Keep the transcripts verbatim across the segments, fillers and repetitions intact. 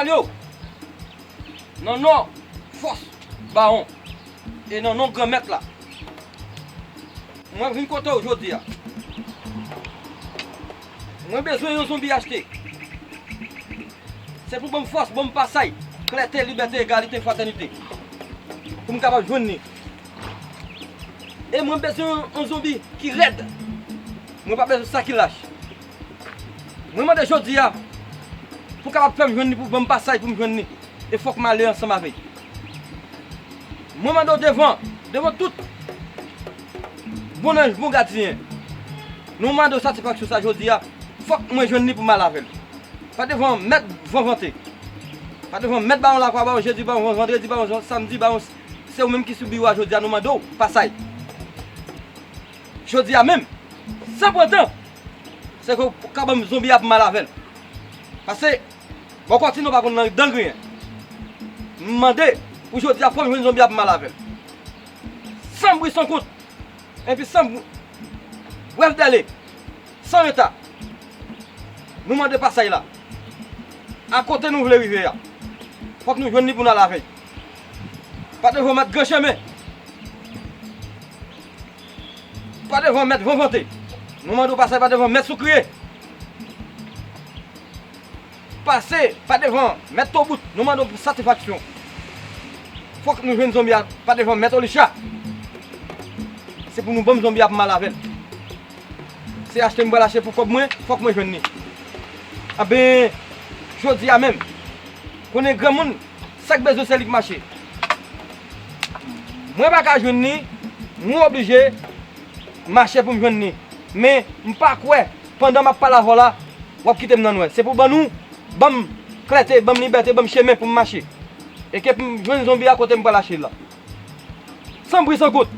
Alo! Nan non fòs Bawon e nan non Granmèt la, mwen vin kote w jodi a. Mwen bezwen yon zonbi achte. Se pou ban m fòs, ban m pasay, klète, libète, egalite, fratènite, pou m kapab jwenn li. E mwen bezwen yon, yon zonbi ki rèd. Mwen pa bezwen sa ki lach. Mwen mande jodi a pou kapab fè m jwenn li, pou ban m pasay pou m jwenn li. E fòk m ale ansanm avè l. Mwen mande w devan, devan tout bon anj, bon gadyen, nou mande w satisfaksyon sa jodi a. Fòk mwen jwenn li pou m al avè l. Pa devan mèt Van Vante. Pa devan mèt Bawon Lakwa, Bawon Jedi, Bawon Vandredi, Bawon Samdi, Bawon, se ou menm ki sou biwo a jodi a, nou mande w pasay. Jodi a menm, san pran tan, se ke w ka ban m zonbi a pou m al avè l. Pase, bò kòti nou pa konn nan dan griyen. M mande pou jodi a fò m jwenn zonbi a pou m al avè l. San bri san kont, epi san brèf dèle, san reta. Nou mande pasay la. Akote nou vle rive a, fòk nou jwenn li pou n al avè l. Pa devan mèt Gran Chemen. Pa devan mèt Van Vante. Nou mande w pasay pa devan mèt Soukriye. Pase pa devan mèt Tobout. Nou mande w pou satisfaksyon. Fòk nou jwenn zonbi a pa devan mèt Olicha. Se pou nou ban m zonbi a pou m al avè l. Se achte m pral achte pou kòb mwen, fòk mwen jwenn li. Anben, jodi a menm, konnen granmoun, sa k bezwen se li k mache. Mwen pa ka jwenn li, mwen oblije mache pou m jwenn li. Men, m pa kwè, pandan m ap pale avè w la, w ap kite m nan nwè. Se pou ban nou, ban m klète, ban m libète, ban m chemen pou m mache. E ke pou m jwenn zonbi a kote m pral achte l la. San bri san kont.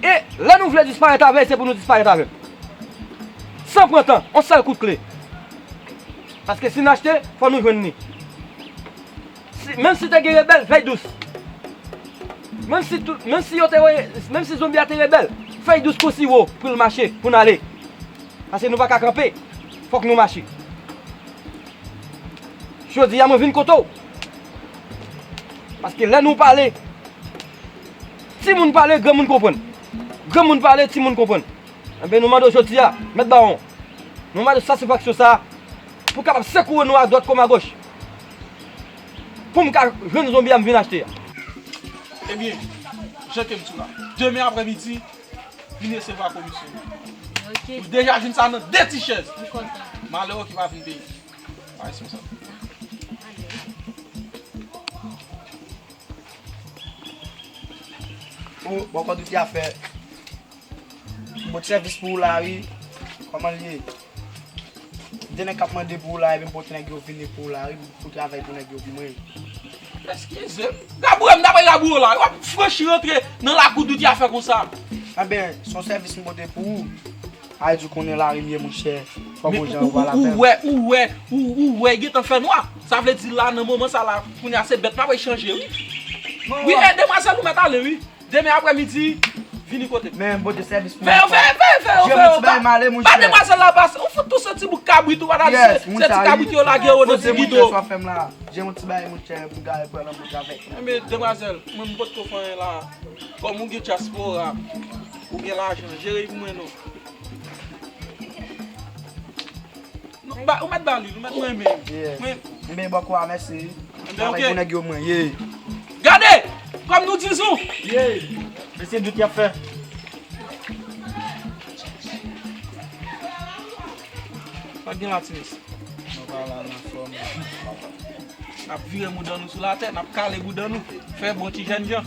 E lè nou vle disparèt avè l, se pou nou disparèt avè l. San pran tan, yon sèl kout kle. Paske si n achte, fò nou jwenn li. Si, menm si te gen rebèl, fè l dous. Menm si tout, menm si yo te, menm si zonbi a te rebèl, fè l dous kon siwo pou l mache, pou n ale. Paske nou pa ka kanpe. Fòk nou mache. Jodi a, mwen vin kote w. Paske lè nou pale, timoun pale, granmoun konprann. Granmoun pale, timoun konprann. Enben, nou mande w jodi a, mèt Bawon, nou mande w satisfaksyon sa a, pou kapab sekoure nou adwat kòm agoch. Pou m ka jwenn zonbi a m vin achte a. Ebyen, jan ke m di w la, demen aprèmidi, vin resevwa komisyon. Ok. Ou deja jwenn sa nan de ti chèz. M kontan. Malere ki pa vin peyi. Pa responsab. O, bò kòt ou te a fè. M pote sèvis pou ou la, wi. Kòman l ye? De nèg k ap mande pou ou la, epi m pote nèg yo vini pou ou la, wi. M pou travay pou nèg yo pou mwen. Eskize m. Gabouwe m, dapre gabouwe w la. W ap franchi rantre nan lakou dout y a fè konsa. Anben, se yon sèvis m pote pou ou. Ay, di w konnen lari m ye, monchè. Fò gon jan ou pa lapèn. Ou wè, ou wè, ou, ou wè, gentan fè nwa. Sa vle di la, nan moman sa la, kounye a se bèt m ap chanje, wi. Wi, e demwazèl ou mèt ale, wi. Demen aprèmidi, vini kote m. Men m pote sèvis pou ou. Fè yo, fè, fè, fè yo, fè yo. Jere yon ti bagay m ale, monchè. Pa demwazèl la pase. Ou fout tou se ti bout kabrit ou pa ta di se, se ti kabrit yo lage yo nan ti bidon. Jere yon ti bagay, monchè, pou m ka pran nan bout avèk. Enben, demwazèl, mwen m potko fè anyen la. Kòm ou gen dyaspora, ou gen lajan, jere l pou mwen non. Nou, ba, ou mèt ba li, nou mèt renmen. Yeah. Mwen, mwen bòkò a, mèsi. Enben, travay pou nèg yo mwen, yeah. Gade! Kòm nou di zou! Yeah. Mesye dout y ap fè. Pa gen la, ti mesye. Nou pa la nan fòm. N ap vire mouda nou sou latè, n ap kale bouda nou. Fè bon ti jènjan.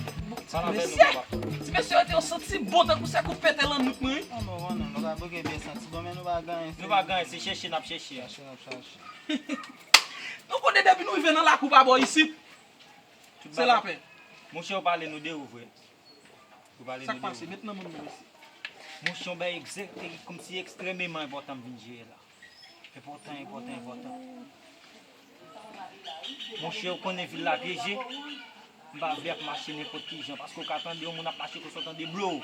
Mesye, ti mesye yo te yon santi bon tankou sèkou pete lannout mwen, wi. An bon, bon, non, nou ka bouke byen santi bon, men nou pa gen anyen. Nou pa gen anyen, se chèche n ap chèche a. Chèche n ap chèche. Nou konnen depi nou rive nan lakou pa bò isit, se lapè. Monchè, ou pale nou de ou vre. Ou pale nou de ou. Sa k pase? Met nan moun nan, mesye. Monchè, yon bagay egzè-, e, kòmsi ekstrèmeman enpòtan m vin jere la. Enpòtan, enpòtan, enpòtan. Monchè, ou konnen vil la pyeje. M pa vle ap mache nenpòt ki jan, paske ou ka tande yon moun ap mache konsa, ou tande blow.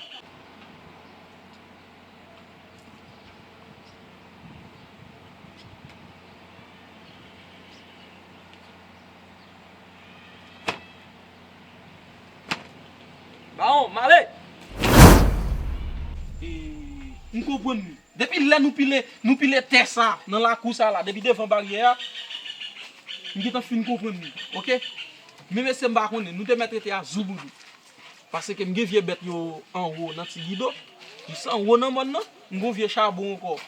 Bawon, m ale! E, m konprann nou. Depi lè nou pile, nou pile tè sa nan lakou sa la, depi devan baryè a, m gentan fin konprann nou, oke? Men mesye, m pa konnen, nou te mèt rete a zouboudou. Paske m gen vye bèt yo anwo nan Ti Gido, jis anwo nan mòn nan, m gen vye chabon ankò.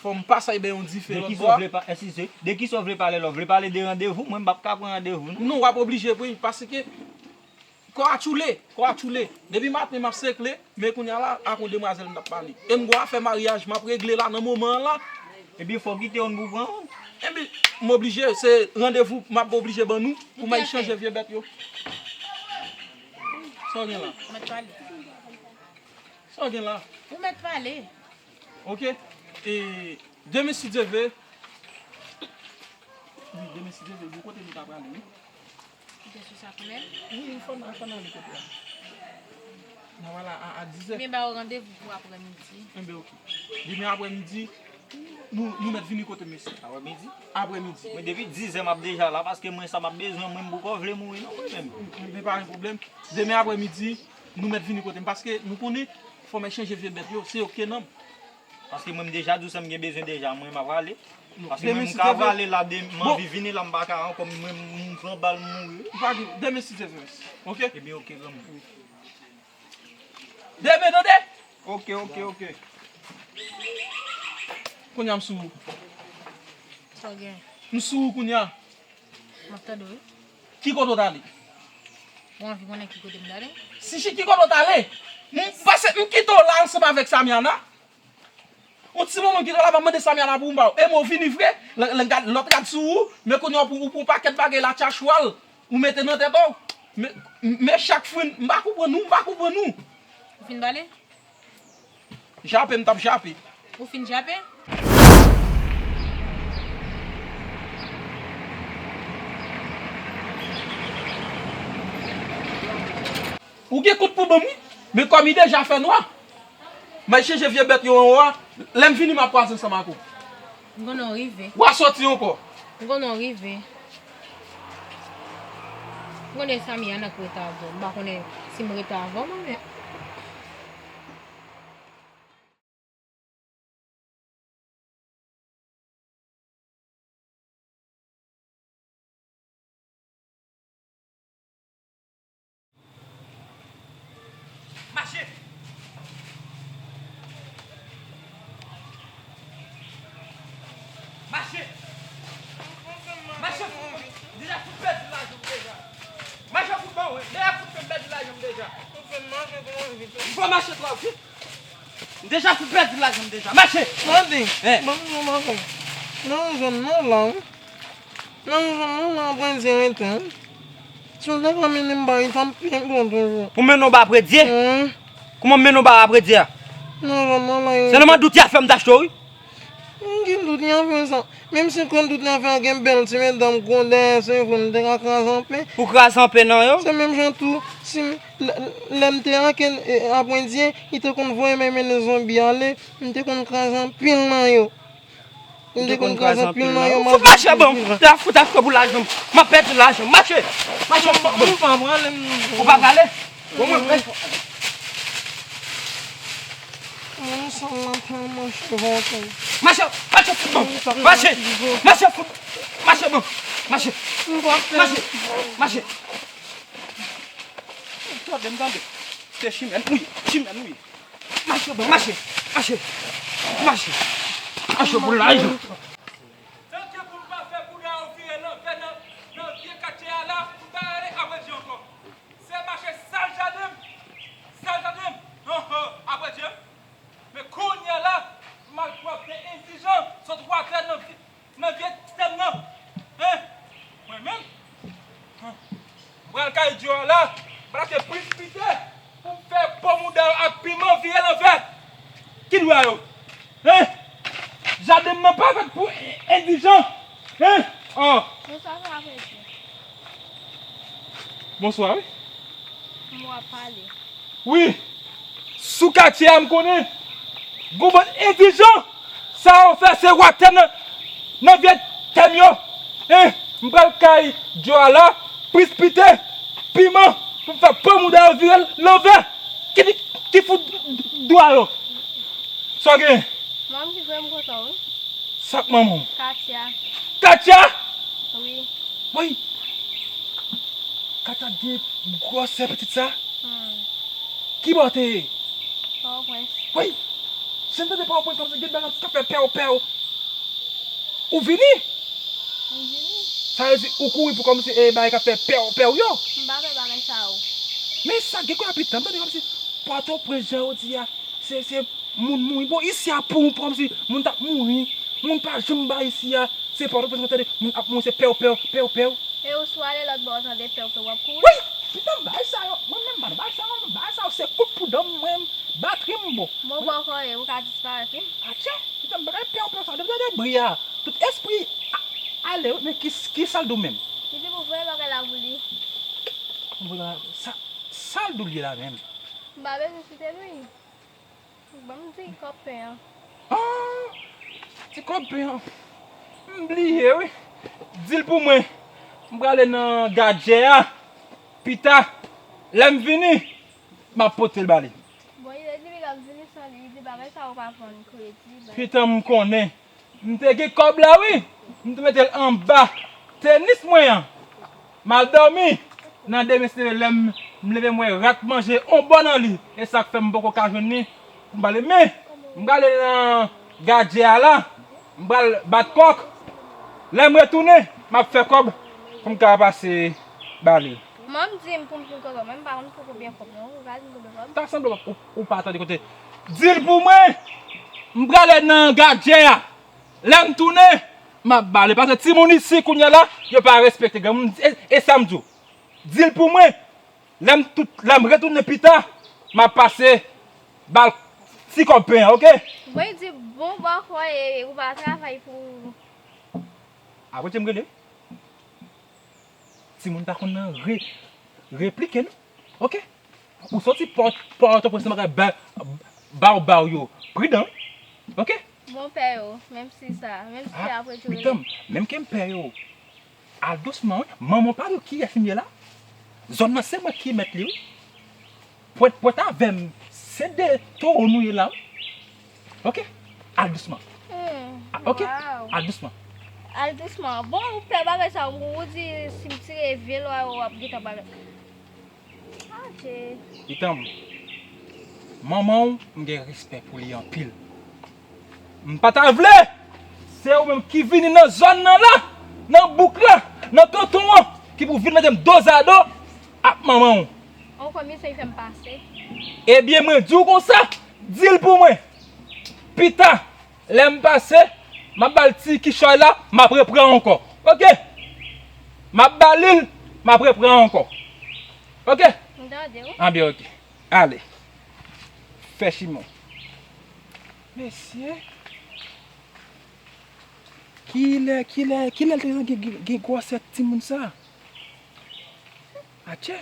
Fò m pase bay yon dife lòt bò a. De kisa w vle pa-, eskize, de kisa w vle pale la? W vle pale de randevou? Mwen, m p ap ka pran randevou, non. Non, w ap oblije pran, paske kò a tchoule, kò a tchoule. Depi maten, m ap sekle, men kounye a la, ak yon demwazèl m t ap pale. E m gen afè maryaj, m ap regle la nan moman an la. Ebyen, fò w kite youn pou pran youn. Ebyen, m oblije, se randevou m ap oblije ban nou pou m al chanje vye bèt yo. Sa w gen la? Ou mèt pale. Sa w gen la? Ou mèt pale. Oke. E demen si Dye vle. Wi, demen si Dye vle, gon kote nou ta prale, wi. Ou te sou sa kanmenm? Wi, wi, fò n, fò n ale kote a. N a wala a, a dizè. Men ba ou randevou pou aprèmidi. Enben, oke. Demen aprèmidi, nou, nou mèt vini kote m, mesye. Aprèmidi? Aprèmidi. Mwen, depi dizè m ap deja la, paske mwen sa m ap bezwen, mwen m poko vle mouri non, mwen menm. Enben, pa gen pwoblèm. Demen aprèmidi, nou mèt vini kote m, paske nou konnen fò m al chanje vye bèt yo, se yo k te nan m. Paske mwen m deja di w sa m gen bezwen deja, mwen m ap prale. Paske mwen m ka prale la, de, m anvi vini la, m pa ka ankò, mwen m pran bal, m mouri. Demen si Dye vle, oke? Ebyen, oke, granmoun. Demen, tande! Oke, oke, oke. Kounye a m sou ou. Sa w gen? M sou ou kounye a. M ap tande w, wi. Ki kote w t ale? Ou anvi konnen ki kote m t ale? Sichi, ki kote w t ale? M pase, m kite w la ansanm avèk Samiana. Yon ti moman m kite w la, m ap mande Samiana pou m ba w. E mwen w vini vre, lè, lè gad, lòt gad sou ou, men kounye a w pran, w pran yon pakèt bagay la, tcha chwal, ou mete nan tèt ou. Men, men chak fren, m pa konprann ou, m pa konprann ou. Ou fin pale? Jape m t ap jape. Ou fin jape? Ou gen kout pou ban m, wi. Men kòm li deja fè nwa, m al chanje vye bèt yo anwo a. Lè m vini, m ap kwaze ansanm ak ou. M konnen w rive. W a soti ankò. M konnen w rive. M konnen Samiana k rete avè w. M pa konnen si m rete avè w mwen menm. Mache! Mache! Mache fout mwen! Deja fout pèdi lajan m deja. Mache fout mwen, wi. Deja fout fè m pèdi lajan m deja. M fè mache twò vit. M fè mache twò vit. M deja fout pèdi lajan m deja. Mache! Tande, ban m di w yon bagay. Nan zòn nan la, wi. Nan zòn nan la, apre Dye rete, wi. Si w te ka mennen m ba li, t ap pi bon toujou. Pou mennen w ba apre Dye? Wi. Kouman m mennen w ba apre Dye a? Nan zòn nan la, yo. Se nan mande w ti afè m t achte w, wi. M gen tout li afè sa. Menm si m konn tout li afè a gen bèl ti medam gwo dèyè se vre m te ka kraze anpe. Pou kraze anpe nan yo? Se menm jan tou, si m, lè, lè m te ake, e, apre Dye, li te konn voye men mennen zonbi ale, m te konn kraze anpil nan yo. M te konn kraze anpil nan yo. Fout mache ban m. Te ap fout achte pou lajan m. M ap pèdi lajan m. Mache! Mache, fout ban m. Ou pa prale? Ou pa prale? Bon, mwen prè. Moun sa la pa mache vòtè. Mache, mache fout ban m. Mache, mache fout. Mache ban m. Mache. Mache, mache. Tande m tande. Se chimèn wi, chimèn wi. Mache ban m, mache, mache. Mache. Mache pou lajan. Tanke pou m pa fè bouda yo vire lanvè nan, nan vye katye a la, pou m pa rale apre Dye ankò. Se mache sal jaden m, sal jaden m, han, han, apre Dye m. Men kounye a la, m al twò fè endijan, sot watè nan vi, nan vye tè m nan. Hen? Mwen menm? Hen? M pral kay Djo a la, m pral achte plis pite pou m fè po mouda yo ak piman vire lanvè. Ki dwa yo? Hen? Jaden m nan pa fèt pou endijan. Hen? An. Bonswa, frè Dye. Bonswa, wi. Kòman w ap pale? Wi. Sou katye a, m konnen. Gon bann endijan. Sa yo fè se watè nan, nan vye tè m yo. Hen, m pral kay Djo a la, plis pite, piman, Pou fè pran mouda yo vire l lanvè. Ki, ki fout dwa yo? Sa w gen? Manman m ki voye m kote w wi. Sa k manman w? Katya. Katya? Wi. Woy! Katya gen gwosè pitit sa? Hmm. Ki bò w te ye? Pòtoprens. Woy! Si m tande Pòtoprens kòmsi gen bagay k ap fè pèw pèw. Ou vini? M vini. Sa vle di ou kouri pou kòmsi e bagay k ap fè pèw pèw yo? M pa fè bagay sa yo. Men sa gen kòlè pitit la, m tande kòmsi Pòtoprens jan yo di a, se, se moun mouri. Bon, isi a pou, pou kòmsi moun t ap mouri. Moun pa janm bay isi a. Se Pòtoprens mwen tande moun ap mouri, se pèw pèw, pèw pèw. E ou si w ale lòt bò, w tande pèw pèw, w ap kouri? Wi! Pitit la, m bay sa yo. Mwen menm, m pa bay sa yo, m bay sa yo. Se kout pou dan m, mwen, batri m bon. Bon, bò kò e, ou ka disparèt wi. Atchè! Pitit la, m pa bay pèw pèw sa. Depi w tande bri a, tout espri a, ale wi. Men ki, ki sa l di w menm? Li di pou voye bagay la pou li. Sa, sa l di w li la menm? M pa bezwen site l wi. Ban m ti kòb pen an. Ah! Ti kòb pen an. M bliye wi. Di l pou mwen. M prale nan gadjè a. Pita, lè m vini, m ap pote l ba li. Bon, li di li p ap vini san li. Li di bagay sa yo pa vann kredi, bagay. Pita, m konnen. M te gen kòb la wi. M te mete l anba tenis mwen an. M al dòmi. Nan demen se lè m, m leve m wè rat manje on bò nan li. E sa k fè m poko ka jwenn li pou m ba li. Men, m prale nan gadjè a la. M pral bat kòk. Lè m retounen, m ap fè kòb pou m ka pase ba li. Manman m di m pou m jwenn kòb, men m pa konn pou konbyen kòb non. Ou ka di m konbyen kòb? Ta sanble ou, ou pa tande kote. Di l pou mwen, m prale nan gadjè a. Lè m tounen, m ap ba li. Paske timoun isi kounye a la, yo pa respekte granmoun. E, e sa m di w. Di l pou mwen. Lè m tout, lè m retounen pita, m ap pase ba l ti kòb pen an, oke? Mwen di bon bò kò e ou pa travay pou. Apre te m rele. Timoun pa konn nan re, replike non. Oke? Ou soti Pòtoprens nan bagay ba, ba w ba w yo. Pridan wi. Oke? Bon pè yo, menm si sa, menm si se apre tou. Pitanm, menm ke m pè yo. Al dousman wi. Manman w pa di w kiyès m ye la. Zòn nan se mwen ki mèt li wi. Pwèt pwèt avè m. Se de towo nou ye la wi. Oke? Al dousman. Hmm, ah, oke? Waw. Al dousman. Al dousman. Bon, ou pè bagay sa, ou, ou di si m tire vye lwa yo, w ap gentan bagay. Adje. Pitanm, manman w, m gen respè pou li anpil. M pa ta vle, se ou menm ki vini nan zòn nan la, nan bouk la, nan kanton an, ki pou vin mete m dozado ak manman w. Ankò misye fè m pase. Ebyen, mwen di w konsa, di l pou mwen. Pita, lè m pase, m ap ba l ti kichòy la, m ap repran ankò. Oke? M ap ba li l, m ap repran ankò. Oke? M tande w. Anben, oke. Ale. Fè chimen w. Mesye. Kilè, kilè, kilè l te gen, gen, gen gwosè timoun sa? Atchè.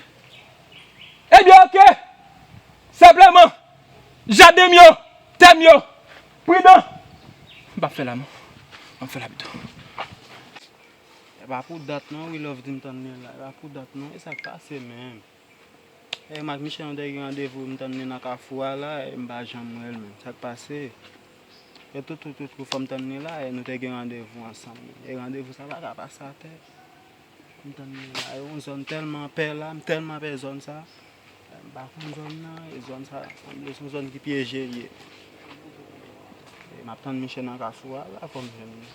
Ebyen, oke. Senpleman, jaden m yo, tè m yo, pridan. M p ap fè la non. M ap fè la pito. E pa pou dat non, wi, Love di m tann li la. E pa pou dat non. E sa k pase menm? E m ak Michel nou te gen randevou, m tann li nan kafou a la, e m pa janm wè l menm. Sa k pase? E tout, tout, tout kou fò m tann li la, e nou te gen randevou ansanm. E randevou sa pa ka pase atè. M tann li la, e yon zòn tèlman pè la, m tèlman pè zòn sa. M pa konn zòn nan, e zòn sa, sanble se yon zòn ki pyeje l ye. E m ap tann Michel nan kafou a la, fò m jwenn li.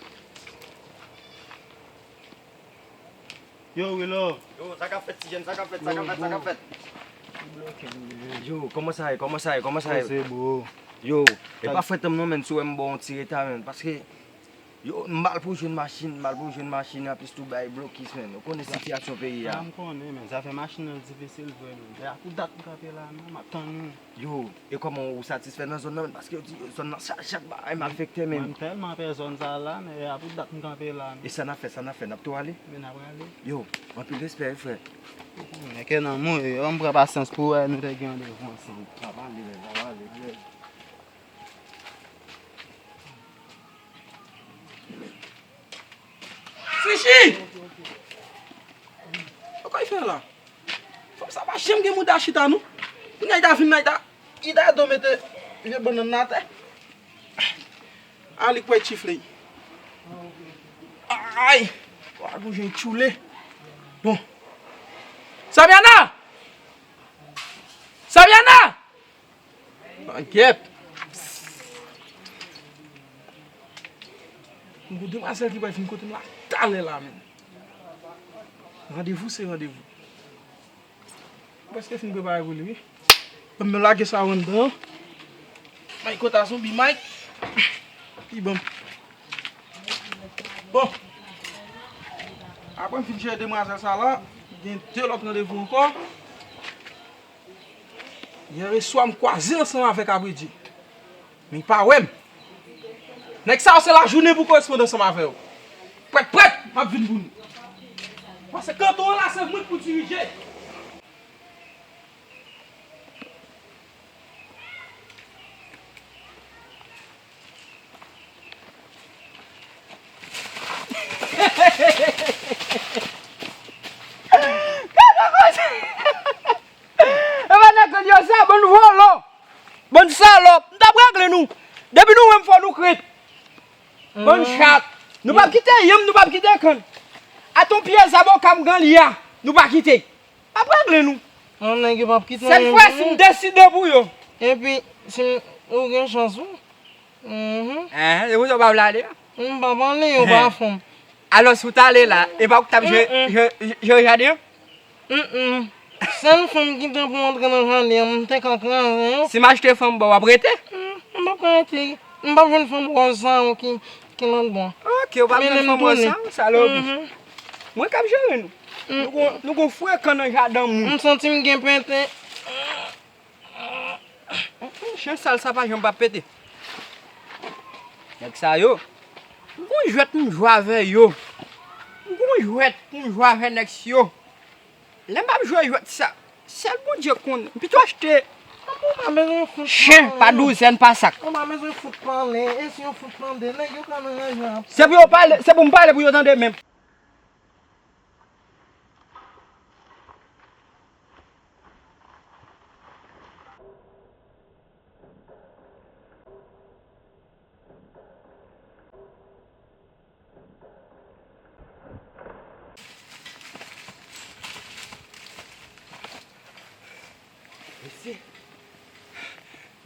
Yo, Willow. Yo, sa k ap fèt, ti jèn, sa k ap fèt, sa k ap fèt, sa k ap fèt? Yo, kòman sa ye, kòman sa ye, kòman sa ye? Koze, bro. Yo, e pa frèt m non, menn, si w wè m ba w yon ti reta, menn, paske Yo, m mal pou jwenn machin, m mal pou jwenn machin, anplis tou bay blokis, menn. Ou konnen sitiyasyon peyi a. Sa m konnen, men zafè machin nan difisil vre, men. E a pou dat m kanpe la, non, m ap tann ou. Yo, e kòman ou satisfè nan zòn nan, menn? Paske yo di zòn nan chaje ak bagay malfektè, menn. Mwen, m tèlman pè zòn sa la, men e a pou dat m kanpe la, non. E sa n ap fè, sa n ap fè, n ap tou ale? Men n ap ale. Yo, anpil respè, wi, frè. Ou konnen, ke nan mwen, yo, m pran pasyans pou wè nou te gen randevou ansanm. N ap ale, menn, n ap ale. Fifi! Ou kay fè la? Fanm sa pa Janm gen mouda chita non. Nèg ta vin la, ta, li ta do mete vye bannann nan atè. A li kwè chifle. Ay! Wa gouje tchoule. Bon. Sabiana! Sabiana! An gyèt. M gon demwazèl ki pral vin kote m la talè la menm. Randevou se randevou. M prèske fin prepare pou li wi. Ban m lage sa yo anndan. Mike kòta zonbi Mike. Li ban m. Bon. Apre m fin jere demwazèl sa la, gen de lòt randevou ankò. Yè swa m kwaze ansanm avèk Apredye. Men li pa wè m. Nèg sa yo se lajounen pou koresponn ansanm avè yo. Prèt, prèt, m ap vin pou nou. Paske kanton an la se mwen k pou dirije. Epa nèg yo sa, bann vòlò, bann salòp, m t ap regle nou. Depi nou wè m fò nou krent. Bann chat. Nou p ap kite yanm, nou p ap kite kann. Aton pye zaboka m gen li a, nou pa kite. M ap regle nou. An nèg yo p ap kite. Sèl fwa si m deside pou yo. Epi, si m, ou gen chans wi. Mhm. Enhen, e pou sa w pa vle ale a? M pa pale, yo pa fanm. Alò, si w t ale la, e pa ou k t ap jere, jere, jere jaden an? Mm, mm. Sèl fanm ki te pou antre nan jaden an, m te ka kraze yo. Si m achte fanm ba w, w ap rete? Mm, m p ap ka rete. M p ap jwenn fanm wòz sa yo ki, ki lòtbò. Ok, ou p ap jwenn fanm wòz sa yo, salòp. Mhm. Mwen k ap jere nou. Mm. Nou gon, nou gon frekan nan jaden moun. M santi m gen pete. Chen sal sa pa janm pa pete. Nèg sa yo, m gon jwèt m jwe avè yo. M gon jwèt m jwe avè nèg yo. Lè m ap jwe jwèt sa, sèl Bondye konnen. M pito achte chen pa douzèn pa sak. Ou pa bezwen fout pale, e si yo fout tande, nèg yo ka nan ranje ap. Se pou yo pale, se pou m pale pou yo tande menm. Mesye,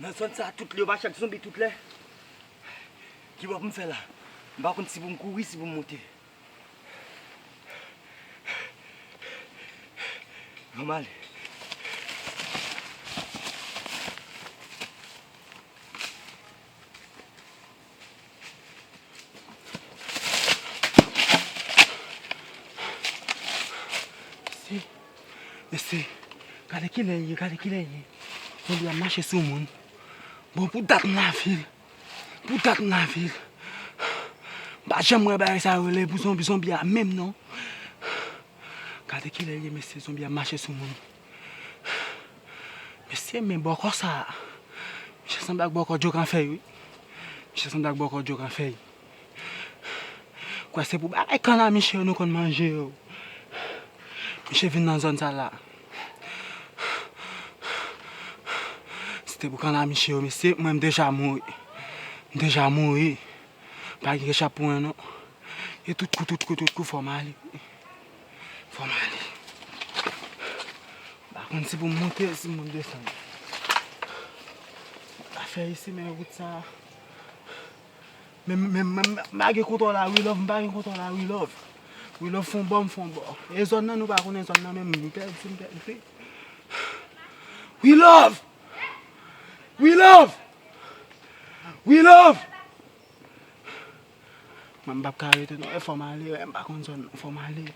nan zòn sa a, tout lè, yo pa chak zonbi tout lè. Ki bò pou m fè la? M pa konn si pou m kouri, si pou m monte. Ann ale. Mesye, mesye, gade kilè l ye, gade kilè l ye. Zonbi ap mache sou moun. Bon, pou dat m nan vil. Pou dat m nan vil. M pa janm wè bagay sa yo rele pou zonbi, zonbi a menm non. Gade kilè l ye, mesye, zonbi ap mache sou moun. Mesye, men bòkò sa a. Misye sanble ak bòkò Djokan fèy, wi. Misye sanble ak bòkò Djokan fèy. Kwè se pou bagay kannamiche yo nou konn manje yo. Misye vin nan zòn sa la. Si te pou kannamiche yo, mesye, mwen m deja mouri. M deja mouri. Pa gen kechap pou mwen, non. E tout kou, tout kou, tout kou, fò m ale. Fò m ale. M pa konn si pou m monte, si m pou m desann. Afè isi, men wout sa. Men, men, men, m pa gen kontwòl la, We Love, m pa gen kontwòl la, We Love. We Love fon bò, m fon bò. E zòn nan, nou pa konnen zòn nan, men m pèdi, m pèdi. We Love! We Love! We Love! Mwen, m p ap ka rete non, e fò m ale, m pa konn zòn nan, fò m ale.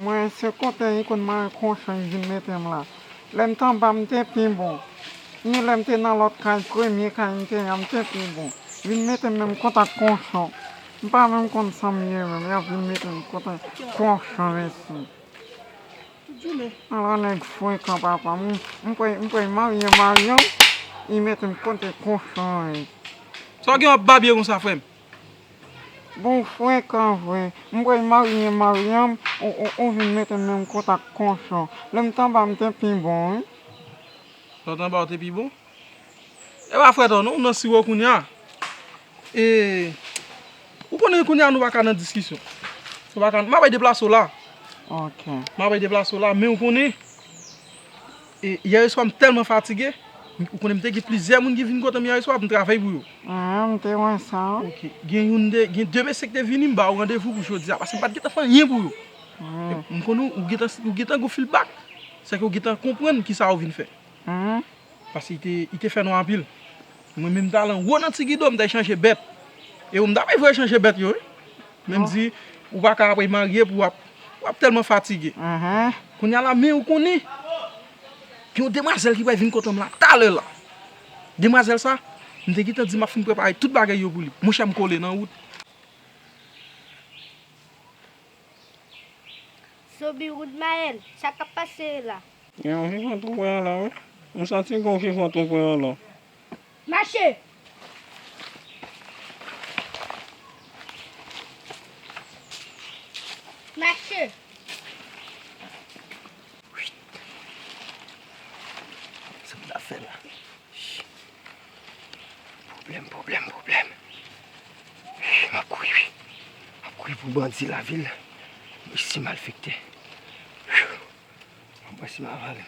Mwen, se kote li konn mare kochon li vin mete m la. Lè m t anba, m te pi bon. Ni lè m te nan lòt kay, premye kay m te ye a, m te pi bon. Vin mete m menm kot ak kochon. M pa menm konn sa m ye menm, y ap vin mete m kot ak kochon, mesye. Ala nèg frekan, papa. M, m kwè, m kwè marye marye m, li mete m kote kochon, wi. Sa w gen w ap babye konsa, frè m? Bon, frekan vre. M kwè marye marye m, ou, ou, ou vin mete m menm kot ak kochon. Lè m t anba, m te pi bon, wi. Lè w t anba, w te pi bon? E pa frèt non, ou nan siwo kounye a. E, ou konnen kounye a nou pa ka nan diskisyon. Nou pa ka, m ap bay deplase w la. Ok. M ap bay deplase w la, men ou konnen, e, yè swa m tèlman fatige, ou konnen m te gen plizyè moun ki vin kote m yè swa pou m travay pou yo. Ah, m te wè sa. Ok. Gen youn de, gen de mesye ki te vini, m ba yo randevou pou jodi a, paske m pa t gentan fè anyen pou yo. Ah. E m konnen ou gentan, ou gentan gon feedback, sèke ou gentan konprann kisa ou vin fè. Ah. Paske li te, li te fè nwa anpil. Mwen menm m t al anwo nan Ti Gido, m t al chanje bèt. E ou m t ap voye chanje bèt yo, wi. Men m di, ou pa ka apre marye pou w ap, w ap tèlman fatige. Kounye a la, men ou konnen, gen yon demwazèl ki pral vin kote m la, talè la. Demwazèl sa, m te gentan di m ap fin prepare tout bagay yo pou li. Monchè, m kole nan wout. Sobi Woodmael, sa k ap pase la? Gen yon vivan tou prè an la, wi. M santi gen yon vivan tou prè an la. Mache! Mache! Sa m ta fè la? Pwoblèm, pwoblèm, pwoblèm. M ap kouri, wi. M ap kouri pou bandi lavil. Mesye malfektè. M ap wè si m a vale.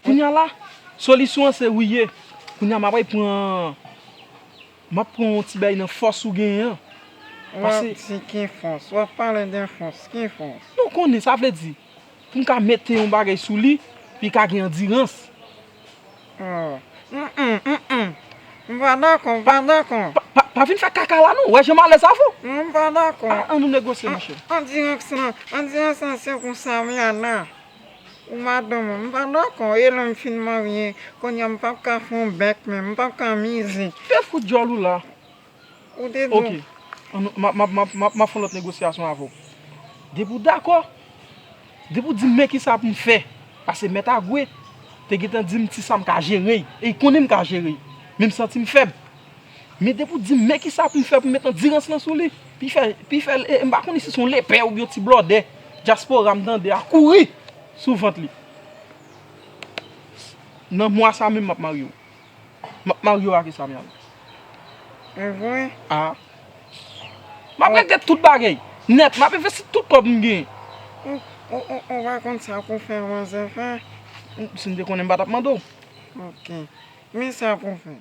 Kounye a la, solisyon an se ou ye. Kounye a m ap pran, m ap pran yon ti bay nan fòs ou genyen an. W ap di ki fòs? W ap pale de fòs. Ki fòs? Nou konnen, sa vle di, pou m ka mete yon bagay sou li, pou li ka gen andirans. Oh. Mm, mm, mm, mm. M pa dakò, m pa dakò. Pa, pa, pa vin fè kaka la non. Ou wè jan m alèz avè w? Non, m pa dakò. A, ann nou negosye, monchè. Andirans lan, andirans lan se pou Samiana. Ou madanm mwen, m pa dakò. E lè m fin marye, kounye a m p ap ka fè yon bèk menm, m p ap ka mize. Te fout djòl ou la. Ou te di. Ok. Ann, m ap, m ap, m ap, m ap, m ap fè yon lòt negosyasyon avè w. Depi w dakò, depi w di m men kisa pou m fè, paske Mèt Agwe te gentan di m ti sa m ka jere, e l konnen m ka jere, men m santi m fèb. Men depi w di m men kisa pou m fè pou m met andirans lan sou li, pi fè, pi fè, e, m pa konnen si se yon lepè oubyen yon ti blòdè dyaspora m tande a kouri sou vant li. Nan mwa sa menm m ap marye w. M ap marye w ak Esami Alex. E vre? A. M ap regle tout bagay. Nèt, m ap envesti tout kòb m genyen. Ou, ou, ou, ou pa konn sa pou fè manzè fè? Si m te konnen, m pa t ap mande w. Ok. Men sa pou fè.